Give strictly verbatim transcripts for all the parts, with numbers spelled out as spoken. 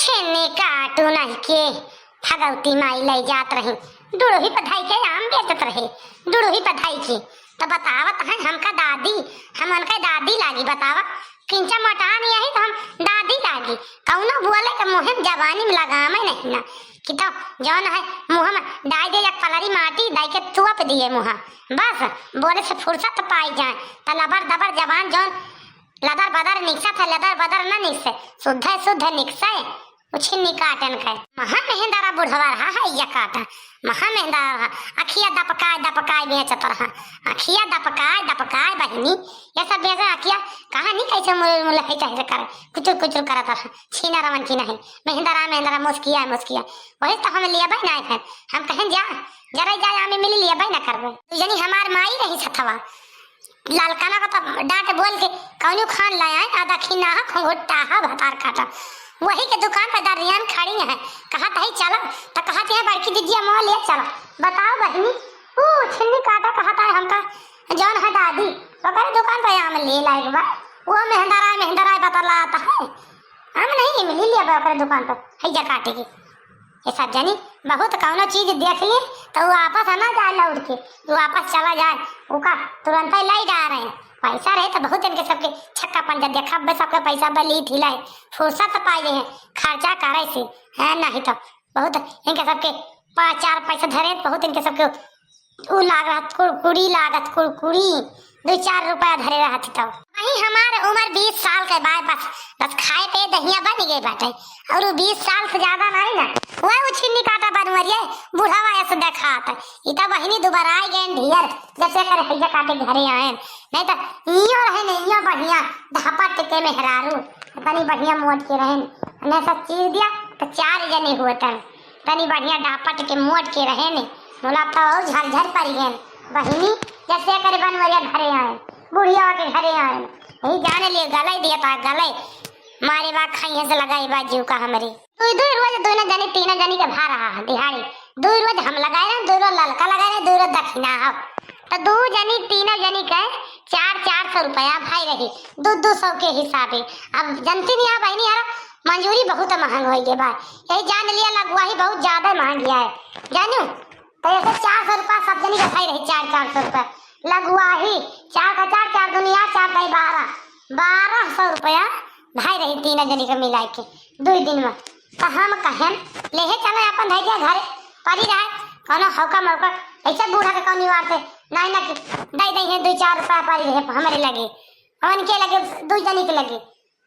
छेने काटू नहीं के, भगवती माई लइ जात रही, डुड़ही पधाई के आम बेचत रहे, डुड़ही पधाई के। तो बतावत है हमका दादी, हम उनका दादी लागी, बतावा, किंचा मोटान यही तो हम दादी लागी। कौनो बोले के मुँह में जबानी में लगावे नहीं ना, कि तो जौन है मुँह में डाल दे एक पलरी माटी, डाल के तुआ पे दिए मुँह, बस बोले से फुर्सत पाई जाए। तो लबर दबर जबान जौन लदर बदर निकसत है, लदर बदर न निकसे, शुद्ध शुद्ध निकसे। उछिन्नी काटन के। महा मेहंदरा बुढ़वा रहा है, या काटा। महा मेहंदरा रहा, अखिया दपकाय दपकाय बेचत रहा, अखिया दपकाय दपकाय बहिनी, ये सब बेचत अखिया, कहाँ नहीं कैसे मुल मुल है चाहे करे, कुचुर कुचुर करत रहा, छीना रवन की नहीं, मेहंदरा मेहंदरा मुस्किया मुस्किया, वही तो हम लिया भाई ना है, हम कहें जा, जरा जाए आमे मिली लिया भाई ना करबे। तू जनी हमार माई रही सथवा, ललकना का तो डांट बोल के कौनो खान लाया है, आधा खिन्ना हा, घुंघुट्टा हा, भतार काटा। वही के दुकान पे दरियन खड़ी है, कहत है चलो, तो कहत है बड़की दीदी मोह ले चलो। बताओ बहिनी, ऊ छिन्नी काटा कहत है हमका, जौन है दादी, ओकरे दुकान पे आम ले लाए बा, वो मेहंदरा मेहंदरा बतलाता है, हम नहीं मिली लिया बा ओकरे दुकान पे, है जा काटे के। ये सब जनी बहुत कौनो चीज देख ली तो वो वापस ना जाए लौट के, वो वापस चला जाए, ओका तुरंत ही लाई जा रहे हैं। पैसा रहे तो बहुत इनके सबके छक्का पंजा देखा बे, सबके पैसा बे ली थी लाई, फुर्सत पाए हैं, खर्चा करे से है, नहीं तो बहुत इनके सबके पाँच चार पैसा धरे, बहुत इनके सबके उ लागत कुरकुरी, लागत कुरकुरी, दुइ चार रुपया धरे रहत तौ। वही हमार उमर बीस साल के बा, बस, बस खाए पे दहिया बन गए बाटे। और उ बीस साल से ज्यादा नहीं ना, वह उछिन्नी काटा बनवरिया, बुढ़ावा ऐसे देखात। इ तो बहिनी दुबराई गए ढेर, जैसे कर हैजा काटे घरे आए। नहीं तो इयो रहे नहीं, इयो बढ़िया, धपट के मेहरारू, तनी बढ़िया मोट के रहे। नहीं सब चीर दिया तो चार जने हुए तन। तनी बढ़िया डापट के मोट के रहे ने, बोला तो और झरझर पड़ गए। बहिनी, जैसे करे बनवरिया घरे आए, बुढ़िया के घरे आए, यही जाने लिए गले दिया था, गले मारे बा खाइए से लगाई बा जीव का हमरे। दुई दुई रोज दोनों जनी तीनों जनी के भा रहा है दिहाड़ी। दुई रोज हम लगाए रहे, दुई रोज ललका लगाए रहे, दुई रोज दक्षिणा हो। तो दो जनी तीनों जनी के चार चार सौ रुपया भाई रही, दो दो सौ के हिसाबे। अब जनती नहीं आ बहिनी यार, मंजूरी बहुत महंग होइ गए बा। यही जान लिया लगुआही बहुत ज्यादा महंगी है, जानू। तो ऐसे चार सौ रुपया सब जनी का भाई रही, चार चार सौ रुपया लगुआही। चार का चार, चार दुनिया, चार का बारह, बारह सौ रुपया भाई रही तीनों जनी के मिला के दुई दिन में। तो हम कहेन, लेहे चलो अपन धैया घरे परी रहे, कौनो हौका मौका ऐसे बूढ़ा के कौन निवारते, नहीं ना कि दे दे हैं दुई चार रुपया परी रहे हमरे लगे, उनके लगे, दुई जनी के लगे।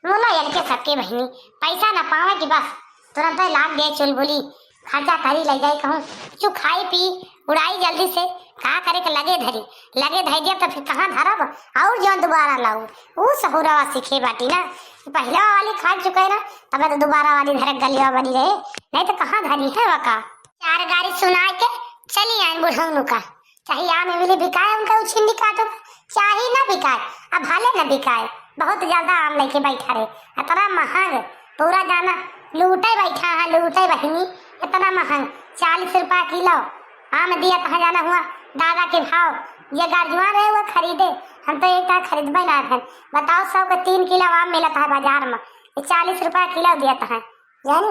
बोला इनके सबके बहिनी, पैसा ना पावे कि बस तुरंत लाग गए चुलबुली, खर्चा करी ले जाई कहूँ, कुछ खाई पी, उड़ाई जल्दी से, का करे के लगे धरी, लगे धरी दिया तो फिर कहाँ धरब, और जो दोबारा लाऊ, ऊ सहुरवा सीखे बाटी ना, पहले वाली खा चुके ना, तब तो दोबारा वाली धरे गलिया बनी रहे, नहीं तो कहाँ धरी है वका। चार गारी सुना के चली आए बुढ़ौनु का, चाहे आम इमली बिकाए उनका उछिन्नी काटो, चाहे ना बिकाए, अब भले ना बिकाए, बहुत ज्यादा आम लेके बैठा रहे, इतना महंग, पूरा जाना लूटे बैठा है, लूटे बहिनी, इतना महंग, चालीस रुपया किलो आम दिया तहाँ जाना हुआ, दादा के भाव, ये गार्जुआ रहे वो खरीदे, हम तो एक खरीदबे ना है। बताओ, सौ के तीन किलो आम मिलत है बाजार में, ये चालीस रुपया किलो दिया तहाँ, जानू,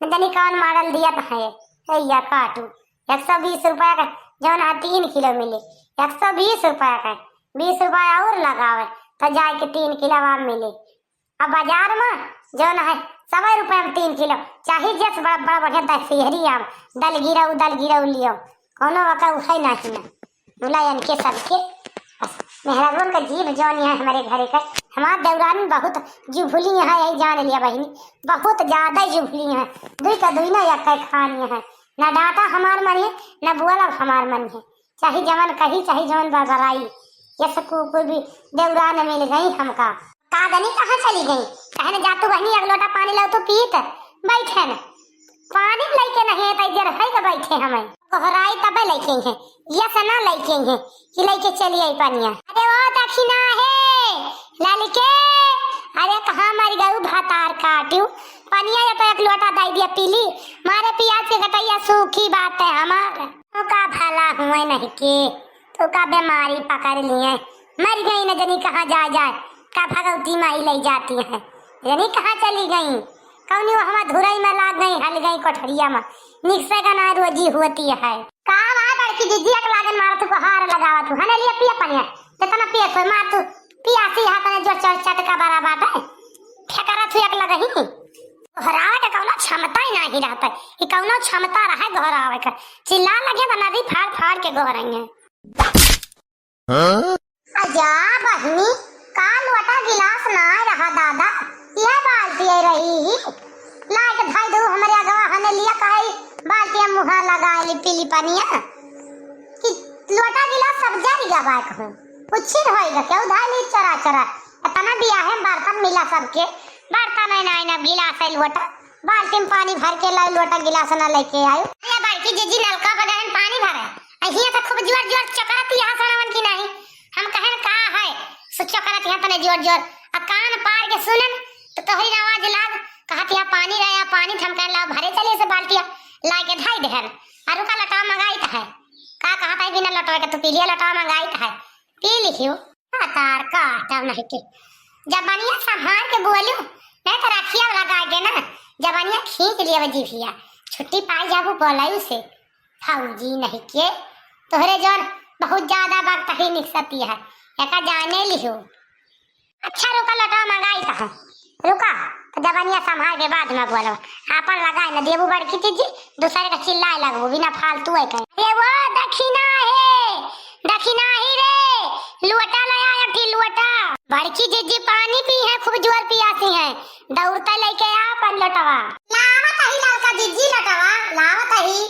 न जानी कौन मॉडल दिया तहाँ ये, ए या काटू, एक सौ बीस रुपया का जौन है तीन किलो मिले, एक सौ बीस रुपया का, बीस रुपया और लगावे तो जाए के तीन किलो आम मिले। अब बाजार में जौन है सौ रुपया में तीन किलो, चाहे जस बड़ा बड़ा बढ़िया दशहरी आम, दलगिरऊ दलगिरऊ लियो, कौनो वका उहे नहीं ना। बोला इनके सबके बस मेहरारून का जीभ जौन है हमारे घरे का, हमार देवरानी बहुत जुभुली है, यही जान लिया बहिनी, बहुत ज्यादा जुभुली है। दुई का दुई ना एक का खानी है, ना डांटा हमार मन है, ना बोला हमार मन है, चाहे जवन कही चाहे जवन बरबराई, ये सब कुकुर भी देवरान मिल गई हमका। का जानी कहाँ चली गई, कहने जा तू बहिनी एक लोटा पानी लाओ तो पीत बैठे न। पानी लइके नहीं है, तई देर है के बैठे हमें। कोहराई तबे लइके है, ये से ना लइके है कि लइके चली आई पनिया। अरे ओ दखिना है, ललके, अरे कहाँ मर गऊ भतार काटू। पनिया या तो एक लोटा दाई दिया पीली, मारे पियास के गटैया सूखी बात है हमार। तो का भला हुए नहीं के, तो का बीमारी पकड़ लिए, मर गई न जनी कहाँ जाए जाए, का भगवती माई ले जाती है, जनी कहाँ चली गई। कौनी वो हमार धुरई में लाग गई, हल गई कोठरिया में, निकसे का ना रोजी होती है। का भाई बड़की जिज्जी एक लागन मारत हूँ, गोहार लगावत हूँ, हने लिया पिया पनिया, जितना पिए तो मार तू, पियासी है तने जो चट चट का बड़ा बाटे, फेकरत हूँ एक लगही। गोहरावे के कौनो क्षमता ही नहीं रहता, कि कौनो क्षमता रहे गोहरावे के, चिल्ला लगे तो नदी फाड़ फाड़ के गोहराइए। हाँ? अजा बहिनी, का लोटा गिलास ना रहा दादा, यह बाल्टी आई रही ही। लाइट भाई दू हमरे अगवा हने लिया काई बाल्टी मुहा लगा ली पीली पनिया। कि लोटा गिलास सब जर गया बाय कहूँ। कुछ ही होइगा, केहू धाई ली चरा चरा। इतना बियाहे में बर्तन मिला सबके। बर्तन है ना, ना गिलास है लोटा। बाल्टी में पानी भर के लाई, लोटा गिलास ना लेके आयो। अरे बड़की जिज्जी नलका पर गहन पानी भरे। अहिया से खूब जोर जोर चकरत यहाँ सनवन की नहीं। हम कहन का है, सो चकरत यहाँ तने जोर जोर। आ कान पार के सुनन, तो तोहरी आवाज लाग, कहत यहाँ पानी रहे, यहाँ पानी थम कहन लाओ भरे चलिए से बाल्टिया, ला के धाई देहन। आ रुका लटवा मंगाई त है। का कहत है बिना लटवा के तू पी लिया, लटवा मंगाई त है। पी लिहियो। तार काटब नहीं के। जबनिया संभाल के बोलियो, नहीं तो रखिया लगा के ना, जबनिया खींच लिया जीभिया। छुट्टी पाई जाबू बोलायु से। फौजी नहीं के, तोहरे जौन बहुत ज्यादा वक्त ही निकसती है, एका जाने लिहो। अच्छा रुका, लटवा मंगाई त है, रुका, तो जबनिया संभाल के बाद में बोलो। आपन लगाए न देबू बड़की जिज्जी, दूसरे का चिल्लाए लगबू बिना फालतू है कहीं। अरे वो दखिना है, दखिना ही रे, लुअटा ले आया थी लुअटा। बड़की जिज्जी पानी पी है, खूब जोर पियासी है, दौड़ते लेके आ अपन लोटवा। लावत ही ललका जिज्जी लोटवा, लावत ही।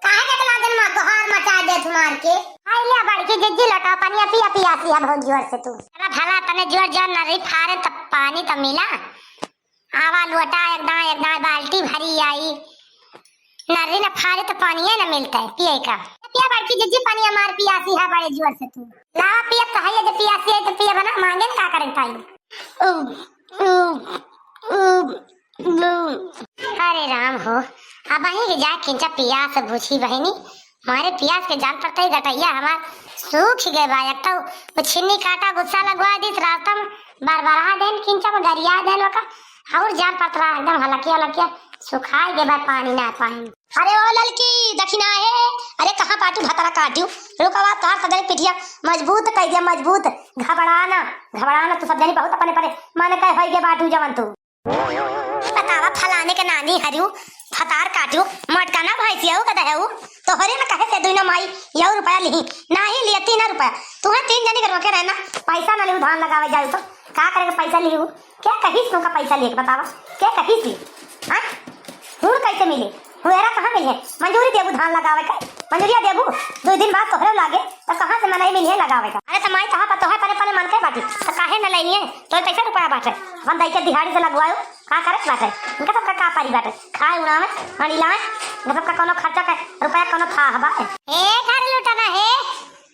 काहे के इतना दिन में गोहार मचा दे तू मार के? आई ले बड़की जिज्जी लोटवा, पनिया पिया पियासी है बहुत जोर से तू। अरे भला तने जोर जोर नरी फारे त पानी त मिला। आवा लोटा एकदम एकदम बाल्टी भरी आई। नरी न फारे त पानिये न मिलता है पिए का। पिया बड़की जिज्जी पनिया मार पियासी है बड़े जोर से तू। लावा पिया कहिए जे पियासी है तो पिया बना मांगे न का करे पाई। उ, उ, उ, उ। अरे राम हो, अब वहीं के जाए किंचा पियास बुझी बहिनी, मारे पियास के जान पड़ते ही गटैया हमार सूख गए बा। एक तो वो छिन्नी काटा गुस्सा लगवा दीस रास्ता में, बरबरा देन किंचा में गरिया देन ओका, और जान पड़त रहा एकदम हलकिया हलकिया सुखाई गए बा, पानी ना पाइन। अरे ओ ललकी दखिना है, अरे कहाँ पाटू भतरा काटियो, रुकवा तोहार सदरी पिठिया मजबूत कह दिया, मजबूत, घबराना, घबराना, तू सब जनी बहुत अपने परे मन कह होई गए बाटू जवन तू। बतावा, फलाने के नानी हरिउ, फतार काटिउ, मटकाना भैंसिया उ गदहेउ, तोहरे न कहे से दुइनो माई, यहू रुपया लिही, नाही लिया तीन रुपया, तुहे तीन जनी के रोके रहना, पैसा न लिहू, धान लगावे जाऊ तो, का करे के पैसा लिहू, के कहिस तुमका पैसा लिहे के बतावा, के कहिस ली, हाँ? हुड़ कैसे मिले? हुएरा कहाँ मिले? मंजूरी देबू धान लगावे के? मंजूरिया देबू? दो दिन बाद तोहरे लागे, तो कहाँ से मनई मिले लगावे का? अरे त माई, तहाँ पर तोहे परे परे मन के बाटी, तो काहे न लइहे? तोहे पैसा रुपया बाटे, अपन दाई के दिहाड़ी से लगवायो, का करे के बाटे? इनका सबका का पारी बाटे? खाए उड़ावे, पानी लावे, इनका सबका कोनो खर्चा के रुपया कोनो था हबा? ए घर लुटना है,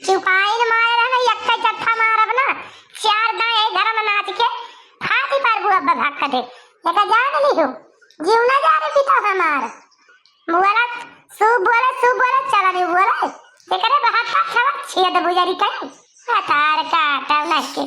चुपाइन मारे रहना, यक्का चट्ठा मारब ना, चार दाएं घर में नाच के, फाटी पर बुआ बभाग कर दे, एका जान ली हो, जीव ना जा रे पिता हमार। बोला, सु बोले, सु बोले, चला नहीं बोले। एकरे बहाता खबर छेद बुझारी कहीं। हतार काटब नहीं के।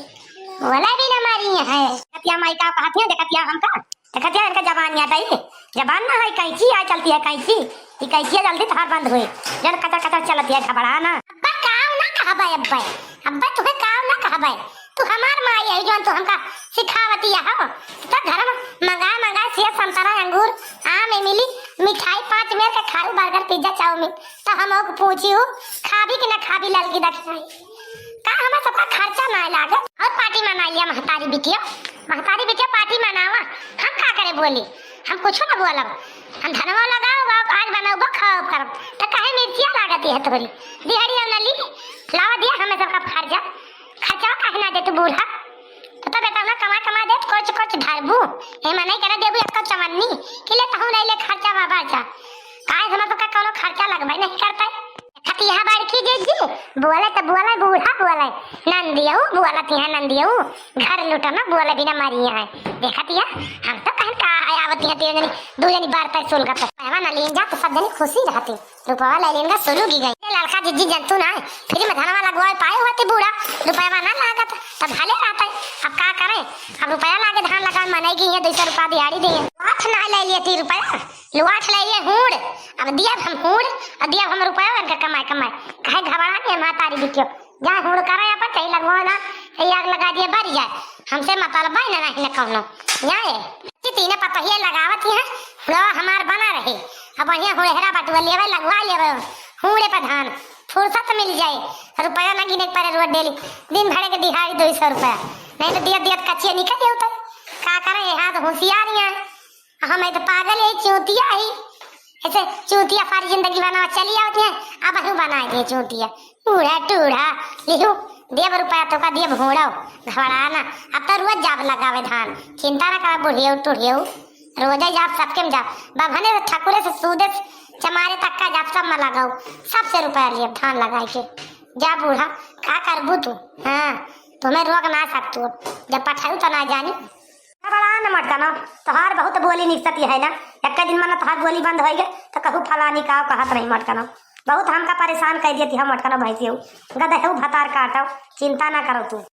बोले भी न मारी है। देखतिया माई का कहतिया, देखतिया हमका। देखतिया इनका जबान याद आई। जबान ना है, कैंची आ चलती है, कैंची। ये कैंची जल्दी तहार बंद हुए। जन कचर कचर चलती है, घबरा ना। अब्बा काव ना कहबे अब्बे। अब्बे तुहे काव ना कहबे। तू हमार माई है, जौन तू हमका सिखावती है, हो। तो घर में मंगा, मंगा सेब, संतरा, अंगूर, आम, इमली, मिठाई पाँच मेर के खाऊ, बर्गर, पिज्जा, चाउमीन। तो हम ओके पूछी हूँ, खाबी कि ना खाबी, ललकी दखिनाई? का हमें सबका खर्चा ना लागे? और पार्टी मनाइए महतारी बिटिया, महतारी बिटिया पार्टी मनावा। हम का करे बोली? हम कुछ ना बोलब। हम धनवा लगाओ, बाप आज बनाओ, खाओ करब। तो काहे मिर्चिया लागती है तोरी? दिहाड़ी हम ना ली, लावा दिया हमें सबका खर्चा। खर्चा काहे ना दे तू बूढ़ा? तो, तो बेटा ना कमा, कमा दे, कोच, कोच धरबू। हे मने करे देबू एक चवन्नी, कि ले तहू नहीं ले खर्चा बाबा जा। काहे हमें सबका कोनो खर्चा लगबे नहीं करता है। खतिया बड़की जिज्जी, बोले तो बोले, बूढ़ा बोले, नंदियऊ बोलत है, नंदियऊ, घर लुटना बोले बिना मरी है। देखतिया, हम तो कहन का है, अब तिहाँ तीन जनी, दू जनी बार पैर सोल गत। पैवा ना लेन जा तो सब जनी खुशी रहती। रुपया ले लेन गा, सोलू की गई। ए लड़का जिज्जी जंतु ना है, फ्री में धनवा लगवाए पाए होती बूढ़ा, रुपया ना लागत, तब भले रहता है। अब का करें, अब रुपया लागे धान लगाए, मनई गई है, दो सौ रुपया दिहाड़ी दे। आठ ना ले लिए थी रुपया, लो आठ ले लिए हूड़, अब दिया हम हूड़, अब दिया हम रुपया उनका कमाए, कमाए, कहे घबरा नहीं है, महतारी बिटियो। जा हुड़ करे अपन, चाहे लगवा ना, चाहे आग लगा दिए, बर जाए। हमसे मतलब है ना, नहीं ना कौनो। जाए। कि तीने पतोहिया लगावत ही है, हुड़वा हमार बना रहे। अब बढ़िया हुड़ेहरा बटुआ लेवे, लगवा लेवे। हुड़े पर धान, फुर्सत मिल जाए। रुपया ना गिने के परे रोज डेली। दिन भरे के दिहाड़ी दो सौ रुपया। नहीं तो दिया दिया कच्चिया निकल जाऊ तो। का करे, ये हाथ होशियार ही है। हम तो पागल है, चूतिया ही। ऐसे चूतिया सारी जिंदगी बनावा चली आवत है, अब हम बना दे चूतिया। टूढ़ा, टूढ़ा, लिहू, देब रुपया तो का देब होड़ो, घबरा ना। अब तो रोज जाब लगावे धान, चिंता ना करा बुढ़ियो, टूढ़ियो, रोजे जाब, सबके में जाब। बभने से, ठाकुरे से, सूदे से, चमारे तक का जाब, सब में लगाओ, सबसे रुपया लिए धान लगाए के। जा बूढ़ा, का करबू तू? हाँ, तुम्हें रोक ना सकतू, जब पठाऊ तो ना जानी। बड़ा न मटकनो, तोहार बहुत बोली निकसती है ना। एक दिन मन तोहार बोली बंद होई गए, तो कहू फलानी का कहत नहीं मटकनो। बहुत हमका परेशान कर दियती हम मटकनो भैंसियो। गदहेऊ भतार काटो, चिंता ना करो तू।